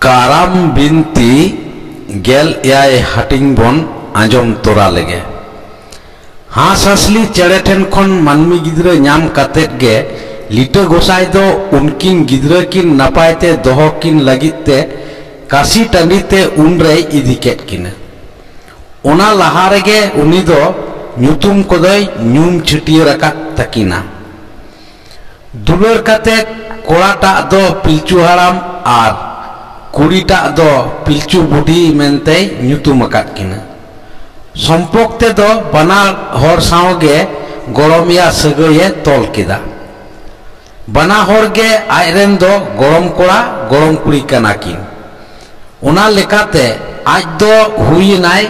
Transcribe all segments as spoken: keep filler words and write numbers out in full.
ᱠᱟᱨᱟᱢ ᱵᱤᱱᱛᱤ ᱜᱮᱞ ᱮᱭᱟᱭ ᱦᱟᱹᱴᱤᱧ ᱵᱚᱱ ᱟᱸᱡᱚᱢ ᱛᱚᱨᱟ ᱞᱮᱜᱮ᱾ ᱦᱟᱸᱥ ᱦᱟᱸᱥᱞᱤ ᱪᱮᱬᱮ ᱴᱷᱮᱱ ᱠᱷᱚᱱ ᱢᱟᱹᱱᱢᱤ ᱜᱤᱫᱽᱨᱟᱹ ᱧᱟᱢ ᱠᱟᱛᱮᱫ ᱜᱮ ᱞᱤᱴᱟᱹ ᱜᱚᱸᱥᱟᱭ ᱫᱚ ᱩᱱᱠᱤᱱ ᱜᱤᱫᱽᱨᱟᱹ ᱠᱤᱱ ᱱᱟᱯᱟᱭ ᱛᱮ ᱫᱚᱦᱚ ᱠᱤᱱ ᱞᱟᱹᱜᱤᱫ ᱛᱮ ᱠᱟᱥᱤ ᱴᱟᱺᱰᱤ ᱛᱮ ᱩᱱᱨᱮᱭ ᱤᱫᱤ ᱠᱮᱫ ᱠᱤᱱᱟ᱾ ᱚᱱᱟ ᱞᱟᱦᱟ ᱨᱮᱜᱮ ᱩᱱᱤ ᱫᱚ ᱧᱩᱛᱩᱢ ᱠᱚᱫᱚᱭ ᱧᱩᱢ ᱪᱷᱟᱹᱴᱭᱟᱹᱨ ᱟᱠᱟᱫ ᱛᱟᱹᱠᱤᱱᱟ᱾ ᱫᱩᱞᱟᱹᱲ ᱠᱟᱛᱮ ᱠᱚᱲᱟᱴᱟᱜ ᱫᱚ ᱯᱤᱞᱪᱩ ᱦᱟᱲᱟᱢ ᱟᱨ ᱠᱩᱲᱤᱴᱟᱜ ᱫᱚ ᱯᱤᱞᱪᱩ ᱵᱩᱰᱷᱤ ᱢᱮᱱᱛᱮᱭ ᱧᱩᱛᱩᱢ ᱟᱠᱟᱫ ᱠᱤᱱᱟ᱾ ᱥᱚᱢᱯᱚᱠ ᱛᱮᱫᱚ ᱵᱟᱱᱟᱨ ᱦᱚᱲ ᱥᱟᱶ ᱜᱮ ᱜᱚᱲᱚᱢᱮᱭᱟ ᱥᱟᱹᱜᱟᱹᱭᱮ ᱛᱚᱞ ᱠᱮᱫᱟ᱾ ᱵᱟᱱᱟ ᱦᱚᱲ ᱜᱮ ᱟᱡᱨᱮᱱ ᱫᱚ ᱜᱚᱲᱚᱢ ᱠᱚᱲᱟ ᱜᱚᱲᱚᱢ ᱠᱩᱲᱤ ᱠᱟᱱᱟ ᱠᱤᱱ᱾ ᱚᱱᱟ ᱞᱮᱠᱟᱛᱮ ᱟᱡ ᱫᱚ ᱦᱩᱭᱮᱱᱟᱭ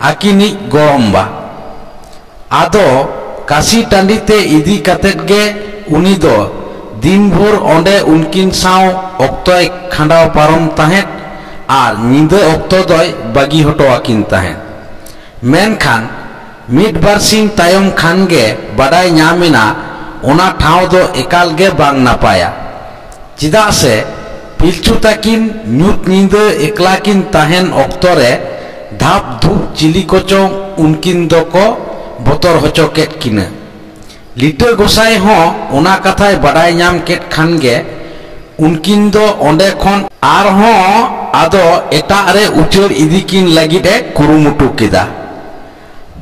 ᱟᱹᱠᱤᱱᱤᱡ ᱜᱚᱲᱚᱢᱵᱟ᱾ ᱟᱫᱚ ᱠᱟᱥᱤ ᱴᱟᱺᱰᱤ ᱛᱮ ᱤᱫᱤ ᱠᱟᱛᱮᱫ ᱜᱮ ᱩᱱᱤ ᱫᱚ ᱫᱤᱱ ᱵᱷᱳᱨ ᱚᱸᱰᱮ ᱩᱱᱠᱤᱱ ᱥᱟᱶ ᱚᱠᱛᱚᱭ ᱠᱷᱟᱸᱰᱟᱣ ᱯᱟᱨᱚᱢ ᱛᱟᱦᱮᱸᱫ ᱟᱨ ᱧᱤᱫᱟᱹ ᱚᱠᱛᱚ ᱫᱚᱭ ᱵᱟᱹᱜᱤ ᱦᱚᱴᱚ ᱟᱹᱠᱤᱱ ᱛᱟᱦᱮᱸᱫ᱾ ᱢᱮᱱᱠᱷᱟᱱ ᱢᱤᱫ ᱵᱟᱨ ᱥᱤᱧ ᱛᱟᱭᱚᱢ ᱠᱷᱟᱱ ᱜᱮ ᱵᱟᱰᱟᱭ ᱧᱟᱢ ᱮᱱᱟ, ᱚᱱᱟ ᱴᱷᱟᱶ ᱫᱚ ᱮᱠᱟᱞ ᱜᱮ ᱵᱟᱝ ᱱᱟᱯᱟᱭᱟ᱾ ᱪᱮᱫᱟᱜ ᱥᱮ ᱯᱤᱞᱪᱩ ᱛᱟᱹᱠᱤᱱ ᱧᱩᱛ ᱧᱤᱫᱟᱹ ᱮᱠᱞᱟ ᱠᱤᱱ ᱛᱟᱦᱮᱱ ᱚᱠᱛᱚ ᱨᱮ ᱫᱷᱟᱯ ᱫᱷᱩᱯ ᱪᱤᱞᱤ ᱠᱚᱪᱚᱝ ᱩᱱᱠᱤᱱ ᱫᱚᱠᱚ ᱵᱚᱛᱚᱨ ᱦᱚᱪᱚ ᱠᱮᱫ ᱠᱤᱱᱟᱹ᱾ ᱞᱤᱴᱟᱹ ᱜᱚᱸᱥᱟᱭ ᱦᱚᱸ ᱚᱱᱟ ᱠᱟᱛᱷᱟᱭ ᱵᱟᱰᱟᱭ ᱧᱟᱢ ᱠᱮᱫ ᱠᱷᱟᱱ ᱜᱮ ᱩᱱᱠᱤᱱ ᱫᱚ ᱚᱸᱰᱮ ᱠᱷᱚᱱ ᱟᱨᱦᱚᱸ ᱟᱫᱚ ᱮᱴᱟᱜ ᱨᱮ ᱩᱪᱟᱹᱲ ᱤᱫᱤ ᱠᱤᱱ ᱞᱟᱹᱜᱤᱫ ᱮ ᱠᱩᱨᱩᱢᱩᱴᱩ ᱠᱮᱫᱟ᱾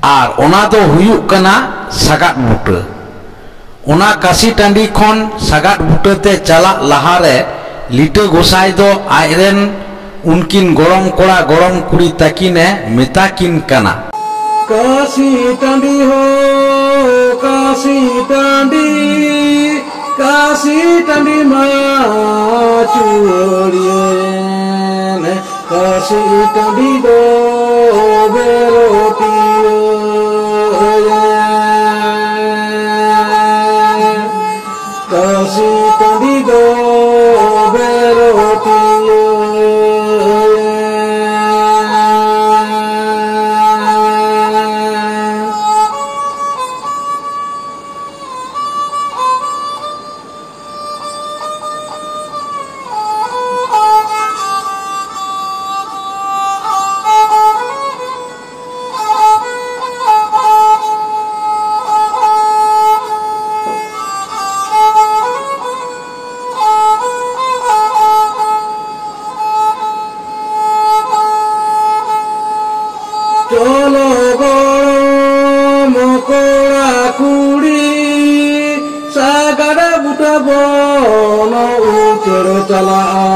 ᱟᱨ ᱚᱱᱟ ᱫᱚ ᱦᱩᱭᱩᱜ ᱠᱟᱱᱟ ᱥᱟᱜᱟᱫ ᱵᱩᱴᱟᱹ᱾ ᱚᱱᱟ ᱠᱟᱥᱤ ᱴᱟᱺᱰᱤ ᱠᱷᱚᱱ ᱥᱟᱜᱟᱫ ᱵᱩᱴᱟᱹ ᱛᱮ ᱪᱟᱞᱟᱜ ᱞᱟᱦᱟ ᱨᱮ ᱞᱤᱴᱟᱹ ᱜᱚᱸᱥᱟᱭ ᱫᱚ ᱟᱡ ᱨᱮᱱ ᱩᱱᱠᱤᱱ ᱜᱚᱲᱚᱢ ᱠᱚᱲᱟ ᱜᱚᱲᱚᱢ ᱠᱩᱲᱤ ᱛᱟᱹᱠᱤᱱ ᱮ ᱢᱮᱛᱟ ᱠᱤᱱ ᱠᱟᱱᱟ᱾ ᱠᱟᱥᱤ ᱴᱟᱺᱰᱤ ᱦᱳ, ᱠᱟᱥᱤ ᱴᱟᱺᱰᱤ, ᱠᱟᱥᱤ ᱴᱟᱺᱰᱤ ᱢᱟ ᱪᱩᱲᱤᱭᱟᱹ ᱠᱟᱥᱤ ᱴᱟᱺᱰᱤ ᱫᱚ ᱵᱮᱨᱚᱴᱤᱭᱟᱹ᱾ ᱠᱟᱥᱤ ᱴᱟᱺᱰᱤ ᱫᱚ ᱵᱮᱨᱚᱴᱤᱭᱟᱹ᱾ ᱪᱚᱞᱚ ᱜᱚᱲᱚᱢ ᱠᱚᱲᱟ ᱠᱩᱲᱤ, ᱥᱟᱜᱟᱲ ᱵᱩᱴᱟᱹ ᱵᱚᱱ ᱩᱪᱟᱹᱲ ᱪᱟᱞᱟᱜᱼᱟ᱾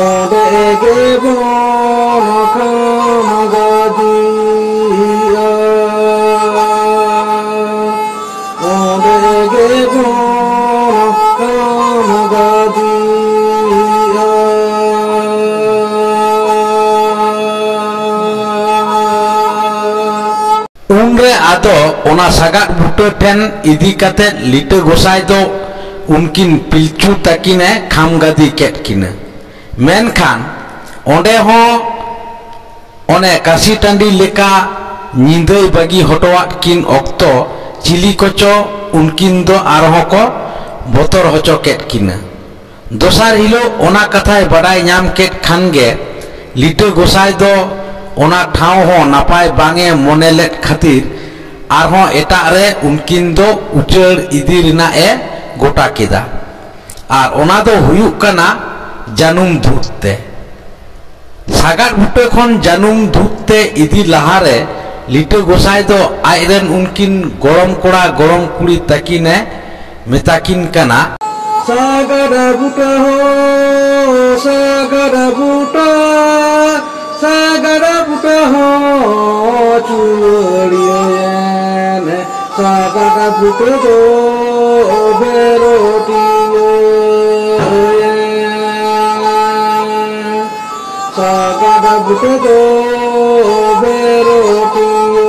ᱚᱸᱰᱮ ᱜᱮᱵᱚᱱ ᱠᱷᱟᱢ ᱜᱟᱹᱫᱤᱜᱼᱟ᱾ ᱚᱸᱰᱮ ᱜᱮᱵᱚᱱ ᱠᱷᱟᱢ ᱜᱟᱹᱫᱤᱜᱼᱟ᱾ ᱩᱱᱨᱮ ᱟᱫᱚ ᱚᱱᱟ ᱥᱟᱜᱟᱫ ᱵᱩᱴᱟᱹ ᱴᱷᱮᱱ ᱤᱫᱤ ᱠᱟᱛᱮ ᱞᱤᱴᱟᱹ ᱜᱚᱸᱥᱟᱭ ᱫᱚ ᱩᱱᱠᱤᱱ ᱯᱤᱞᱪᱩ ᱛᱟᱹᱠᱤᱱᱮ ᱠᱷᱟᱢ ᱜᱟᱹᱫᱤ ᱠᱮᱫ ᱠᱤᱱᱟᱹ᱾ ᱢᱮᱱᱠᱷᱟᱱ ᱚᱸᱰᱮ ᱦᱚᱸ ᱚᱱᱮ ᱠᱟᱥᱤ ᱴᱟᱺᱰᱤ ᱞᱮᱠᱟ ᱧᱤᱫᱟᱹᱭ ᱵᱟᱹᱜᱤ ᱦᱚᱴᱚᱣᱟᱫ ᱠᱤᱱ ᱚᱠᱛᱚ ᱪᱤᱞᱤ ᱠᱚᱪᱚ ᱩᱱᱠᱤᱱ ᱫᱚ ᱟᱨᱦᱚᱸ ᱠᱚ ᱵᱚᱛᱚᱨ ᱦᱚᱪᱚ ᱠᱮᱫ ᱠᱤᱱᱟᱹ᱾ ᱫᱚᱥᱟᱨ ᱦᱤᱞᱳᱜ ᱚᱱᱟ ᱠᱟᱛᱷᱟᱭ ᱵᱟᱰᱟᱭ ᱧᱟᱢ ᱠᱮᱫ ᱠᱷᱟᱱ ᱜᱮ ᱞᱤᱴᱟᱹ ᱜᱚᱸᱥᱟᱭ ᱫᱚ ᱚᱱᱟ ᱴᱷᱟᱶ ᱦᱚᱸ ᱱᱟᱯᱟᱭ ᱵᱟᱝ ᱮ ᱢᱚᱱᱮ ᱞᱮᱫ ᱠᱷᱟᱹᱛᱤᱨ ᱟᱨᱦᱚᱸ ᱮᱴᱟᱜ ᱨᱮ ᱩᱱᱠᱤᱱ ᱫᱚ ᱩᱪᱟᱹᱲ ᱤᱫᱤ ᱨᱮᱱᱟᱜ ᱮ ᱜᱚᱴᱟ ᱠᱮᱫᱟ᱾ ᱟᱨ ᱚᱱᱟ ᱫᱚ ᱦᱩᱭᱩᱜ ᱠᱟᱱᱟ ᱡᱟᱹᱱᱩᱢ ᱫᱷᱩᱛ ᱛᱮ᱾ ᱥᱟᱜᱟᱫ ᱵᱩᱴᱟᱹ ᱠᱷᱚᱱ ᱡᱟᱹᱱᱩᱢ ᱫᱷᱩᱛ ᱛᱮ ᱤᱫᱤ ᱞᱟᱦᱟᱨᱮ ᱞᱤᱴᱟᱹ ᱜᱚᱸᱥᱟᱭ ᱫᱚ ᱟᱡᱨᱮᱱ ᱩᱱᱠᱤᱱ ᱜᱚᱲᱚᱢ ᱠᱚᱲᱟ ᱜᱚᱲᱚᱢ ᱠᱩᱲᱤ ᱛᱟᱹᱠᱤᱱᱮ ᱢᱮᱛᱟ ᱠᱤᱱ ᱠᱟᱱᱟ, ᱥᱟᱜᱟᱫ ᱵᱩᱴᱟᱹ ᱦᱚᱸ, ᱥᱟᱜᱟᱫ ᱵᱩᱴᱟᱹ, ᱥᱟᱜᱟᱫ ᱵᱩᱴᱟᱹ ᱦᱚᱸ ᱪᱩᱲᱤᱭᱟᱹᱭᱮᱱ, ᱥᱟᱜᱟᱫ ᱵᱩᱴᱟᱹ ᱫᱚ ᱵᱮᱨᱚᱴᱤᱭᱟᱹᱭᱮᱱ᱾ ᱥᱟᱜᱟᱫ ᱵᱩᱴᱟᱹ ᱫᱚ ᱵᱮᱨᱚᱴᱤᱭᱟᱹᱭᱮᱱ᱾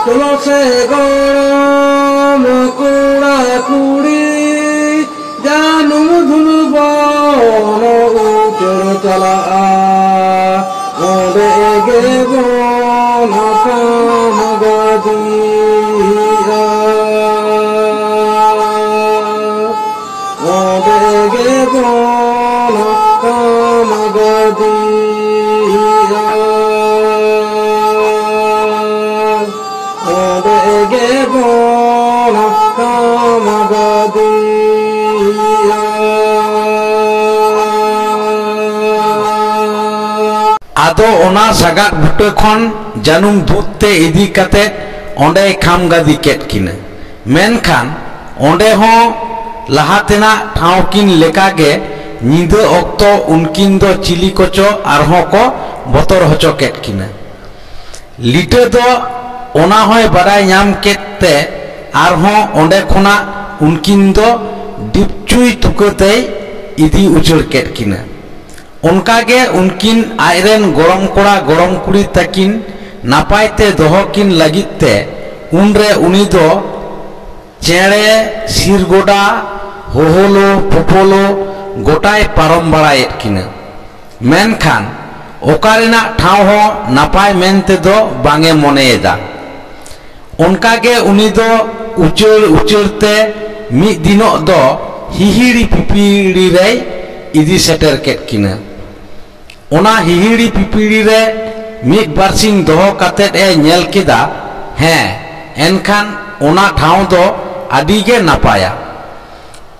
ᱪᱚᱞᱚ ᱥᱮ ᱜᱚᱲᱚᱢ ᱠᱚᱲᱟ ᱠᱩᱲᱤ, ᱡᱟᱹᱱᱩᱢ ᱫᱷᱩᱞ ᱵᱚᱱ ᱩᱪᱟᱹᱲ ᱪᱟᱞᱟᱜᱼᱟ᱾ ᱚᱸᱰᱮ ᱜᱮ ᱜᱮᱵᱚᱱ ᱟᱠᱟᱢ ᱟᱠᱟᱫᱤᱭᱟ᱾ ᱚᱸᱰᱮ ᱜᱮᱵᱚᱱ ᱟᱠᱟᱢ ᱟᱠᱟᱫᱤᱭᱟ᱾ ᱚᱸᱰᱮ ᱜᱮᱵᱚᱱ ᱟᱠᱟᱢ ᱟᱠᱟᱫᱤᱭᱟ᱾ ᱟᱫᱚ ᱚᱱᱟ ᱥᱟᱜᱟᱫ ᱵᱩᱴᱟᱹ ᱠᱷᱚᱱ ᱡᱟᱹᱱᱩᱢ ᱫᱩᱫ ᱛᱮ ᱤᱫᱤ ᱠᱟᱛᱮ ᱚᱸᱰᱮᱭ ᱠᱷᱟᱢ ᱜᱟᱫᱤ ᱠᱮᱫ ᱠᱤᱱᱟᱹ᱾ ᱢᱮᱱᱠᱷᱟᱱ ᱚᱸᱰᱮ ᱦᱚᱸ ᱞᱟᱦᱟ ᱛᱮᱱᱟᱜ ᱴᱷᱟᱶ ᱠᱤᱱ ᱞᱮᱠᱟᱜᱮ ᱧᱤᱫᱟᱹ ᱚᱠᱛᱚ ᱩᱱᱠᱤᱱ ᱫᱚ ᱪᱤᱞᱤ ᱠᱚᱪᱚ ᱟᱨᱦᱚᱸ ᱠᱚ ᱵᱚᱛᱚᱨ ᱦᱚᱪᱚ ᱠᱮᱫ ᱠᱤᱱᱟᱹ᱾ ᱞᱤᱴᱟᱹ ᱫᱚ ᱚᱱᱟ ᱦᱚᱸᱭ ᱵᱟᱰᱟᱭ ᱧᱟᱢ ᱠᱮᱫ ᱛᱮ ᱟᱨᱦᱚᱸ ᱚᱸᱰᱮ ᱠᱷᱚᱱᱟᱜ ᱩᱱᱠᱤᱱ ᱫᱚ ᱰᱤᱯᱪᱩᱭ ᱛᱩᱠᱟᱹ ᱛᱮᱭ ᱤᱫᱤ ᱩᱪᱟᱹᱲ ᱠᱮᱫ ᱠᱤᱱᱟᱹ᱾ ᱚᱱᱠᱟᱜᱮ ᱩᱱᱠᱤᱱ ᱟᱡᱨᱮᱱ ᱜᱚᱲᱚᱢ ᱠᱚᱲᱟ ᱜᱚᱲᱚᱢ ᱠᱩᱲᱤ ᱛᱟᱹᱠᱤᱱ ᱱᱟᱯᱟᱭ ᱛᱮ ᱫᱚᱦᱚ ᱠᱤᱱ ᱞᱟᱹᱜᱤᱫ ᱛᱮ ᱩᱱᱨᱮ ᱩᱱᱤ ᱫᱚ ᱪᱮᱬᱮ, ᱥᱤᱨᱜᱚᱰᱟ, ᱦᱳᱦᱳᱞᱳ, ᱯᱳᱯᱳᱞᱳ ᱜᱚᱴᱟᱭ ᱯᱟᱨᱚᱢ ᱵᱟᱲᱟᱭᱮᱫ ᱠᱤᱱᱟᱹ᱾ ᱢᱮᱱᱠᱷᱟᱱ ᱚᱠᱟ ᱨᱮᱱᱟᱜ ᱴᱷᱟᱶ ᱦᱚᱸ ᱱᱟᱯᱟᱭ ᱢᱮᱱᱛᱮ ᱫᱚ ᱵᱟᱝ ᱮ ᱢᱚᱱᱮᱭᱮᱫᱟ᱾ ᱚᱱᱠᱟᱜᱮ ᱩᱱᱤ ᱫᱚ ᱩᱪᱟᱹᱲ ᱩᱪᱟᱹᱲ ᱛᱮ ᱢᱤᱫ ᱫᱤᱱᱚᱜ ᱫᱚ ᱦᱤᱦᱤᱲᱤ ᱯᱤᱯᱤᱲᱤ ᱨᱮᱭ ᱤᱫᱤ ᱥᱮᱴᱮᱨ ᱠᱮᱫ ᱠᱤᱱᱟᱹ᱾ ᱚᱱᱟ ᱦᱤᱦᱤᱲᱤ ᱯᱤᱯᱤᱲᱤ ᱨᱮ ᱢᱤᱫ ᱵᱟᱨᱥᱤᱧ ᱫᱚᱦᱚ ᱠᱟᱛᱮᱫ ᱮ ᱧᱮᱞ ᱠᱮᱫᱟ, ᱦᱮᱸ, ᱮᱱᱠᱷᱟᱱ ᱚᱱᱟ ᱴᱷᱟᱶ ᱫᱚ ᱟᱹᱰᱤ ᱜᱮ ᱱᱟᱯᱟᱭᱟ᱾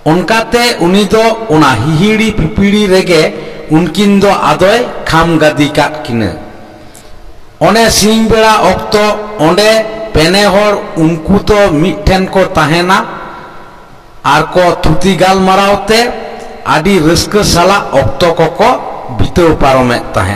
ᱚᱱᱠᱟᱛᱮ ᱩᱱᱤ ᱫᱚ ᱚᱱᱟ ᱦᱤᱦᱤᱲᱤ ᱯᱤᱯᱤᱲᱤ ᱨᱮᱜᱮ ᱩᱱᱠᱤᱱ ᱫᱚ ᱟᱫᱚᱭ ᱠᱷᱟᱢ ᱜᱟᱫᱤ ᱠᱟᱫ ᱠᱤᱱᱟᱹ᱾ ᱚᱱᱮ ᱥᱤᱧ ᱵᱮᱲᱟ ᱚᱠᱛᱚ ᱚᱸᱰᱮ ᱯᱮᱱᱮ ᱦᱚᱲ ᱩᱱᱠᱩ ᱫᱚ ᱢᱤᱫ ᱴᱷᱮᱱ ᱠᱚ ᱛᱟᱦᱮᱱᱟ ᱟᱨ ᱠᱚ ᱛᱷᱩᱛᱤ ᱜᱟᱞᱢᱟᱨᱟᱣ ᱛᱮ ᱟᱹᱰᱤ ᱨᱟᱹᱥᱠᱟᱹ ᱥᱟᱞᱟᱜ ᱚᱠᱛᱚ ᱠᱚᱠᱚ ᱵᱤᱛᱟᱹᱣ ᱯᱟᱨᱚᱢᱮᱫ ᱛᱟᱦᱮᱸᱫ᱾